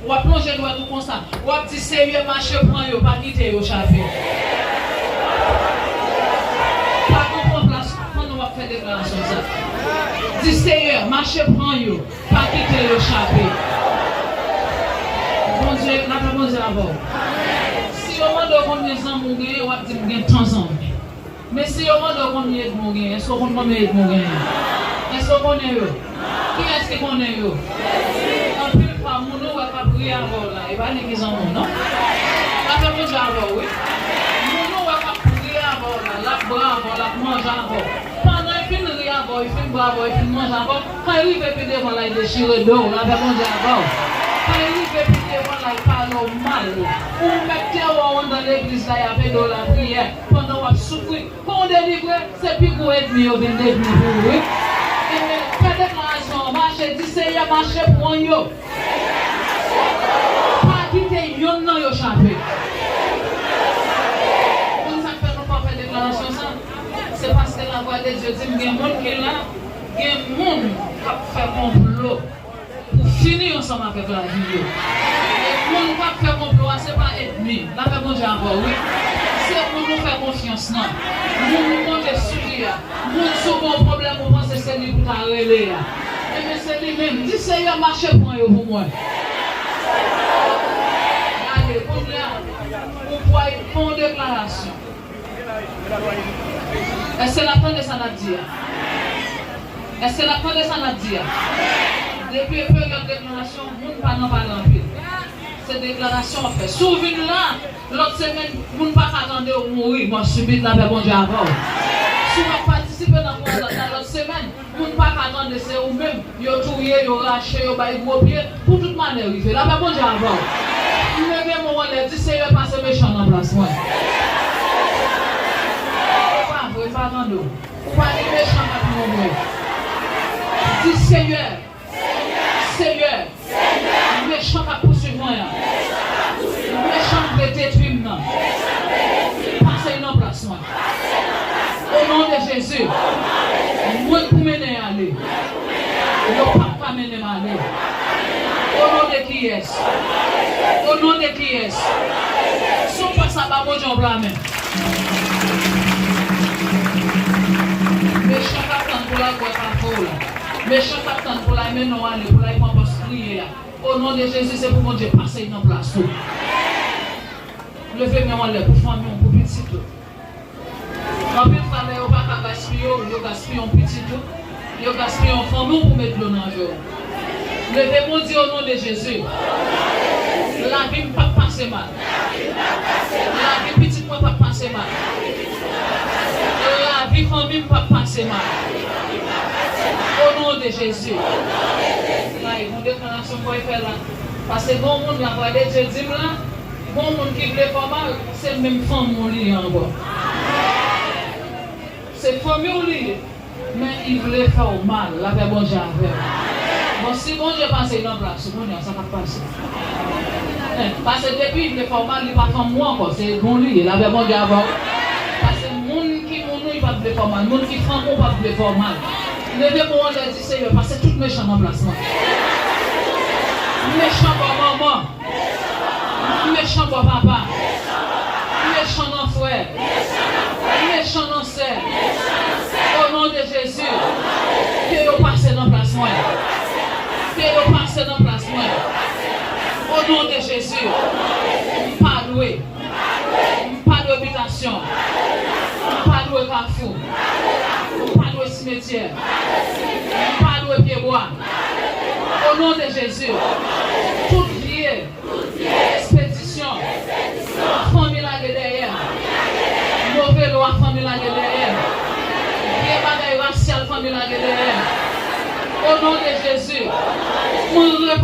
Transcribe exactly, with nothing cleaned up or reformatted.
W ap lonje dwèt ou konsa. W ap di, Seyè, mache pran yo, pa kite yo chape. Pa kanpe an plas ou pandan w ap fè deklarasyon sa. Di, Seyè, mache pran yo, pa kite yo chape. Bondye, lapè Bondye avè w. Si yo mande w konbyen zanmi w genyen, w ap di, m gen tan zanmi. Men si yo mande w konbyen èdmi w genyen, èske w konn konbyen èdmi w genyen? Èske w konnen yo? Kiyès ki konnen yo? Anpil fwa, moun ou wè k ap ri avè w la, e pa li ki zanmi w, non. Lapè Bondye avè w, wi. Moun ou wè k ap ri avè w la, l ap bwè avè w, l ap manje avè w. Pandan l fin ri avè w, li fin bwè avè w, li fin manje avè w, kan l rive pi devan la, li dechire do w, lapè Bondye avè w. Kan l rive pi devan la, li pale w mal. Ou menm k te wè w anndan legliz la, y ap ede w lapriyè, pandan w ap soufri. Pou w delivre, se pi gwo ènmi yo vin devni pou ou, wi. Ebyen, fè deklarasyon an, mache, di, Seyè, mache pran yo. Pa kite yonn nan yo chape. Konn sa k fè nou pa fè deklarasyon sa? Se paske lavwa de Dye di m gen moun ki la, gen moun k ap fè konplo pou fini ansanm avèk lavi yo. E moun k ap fè konplo a, se pa ènmi. Lapè Bondye avè w, wi. Se moun ou fè konfyans lan. Moun ou konte sou li a. Moun si w gen yon pwoblèm ou panse se li pou w ta rele a. Ebyen, se li menm. Di, Seyè, mache pran yo pou mwen. Gade, kounye a, ou pral fè yon deklarasyon. Èske n ap tande sa n ap di a? Èske n ap tande sa n ap di a? Depi peryòd deklarasyon, moun pa nan pale anpil. Se deklarasyon w ap fè. Si w vin la, lòt semèn, moun pa ka tande w mouri, mò sibit, lapè Bondye avè w. Si w ap patisipe nan kwazad la lòt semèn, moun pa ka tande, se ou menm. Yo touye, yo rache, yo bay gwo pye, pou tout malè rive. Lapè Bondye avè w. Leve men w anlè, di, Seyè, pase mechan nan plas mwen. E pa vre, m pa tande w. Ou pa gen mechan k ap mouri. Di, Seyè, Seyè, mechan k ap pouswiv mwen an, mechan k vle detwi m nan, pase l nan plas mwen. O non de Jezi, mwen k pou mennen ale. Yo p ap ka mennen m ale. O non de kiyès? O non de kiyès? Si w kwè sa, ba Bondye yon pla men. Mechan k ap tann pou l al bwè kafe w la. Mechan k ap tann pou l al mennen w ale, pou l al pran pòs kriye a. O non de Jezi, se pou Bondye pase l nan plas ou. Leve men w anlè pou fanmi w, pou pitit ou. Anpil fwa, lè yo pa ka gaspiye w, yo gaspiye yon pitit ou, yo gaspiye yon fanmi w pou met dlo nan je w. Leve men w, di, o non de Jezi, lavi m p ap pase mal. Lavi pitit mwen p ap pase mal. Lavi fanmi m p ap pase mal. O non de Jezi. Gade, yon deklarasyon fò w fè la. Paske gen yon moun, lavwa de Dye di m la, gen yon moun ki vle fè w mal, se menm fanmi w li ye ankò. Se fanmi w li ye, men li vle fè w mal. Lapè Bondye avè w. Bon, si Bondye pase l nan plas ou, kounye a, sa k ap pase? Hein, paske depi li vle fè w mal, li pa fanmi w ankò. Se bon li ye. Lapè Bondye avè w. Paske moun ki moun ou, li p ap vle fè w mal. Moun ki fanmi w p ap vle fè w mal. Leve men w anlè, di, Seyè, pase tout mechan nan plas mwen. Mechan bò manman. Mechan bò papa. Mechan nan frè. Mechan nan sè. O non de Jezi, ke yo pase nan plas mwen. Ke yo pase nan plas mwen. O non de Jezi, m pa dwe. M pa dwe bitasyon. M pa dwe kafou. M pa dwe simetyè. M pa dwe pyebwa. O non de Jezi, tout vye ekspedisyon fanmi lage dèyè m, move lwa fanmi lage dèyè m, vye bagay rasyal fanmi lage dèyè m. O non de Jezi, mwen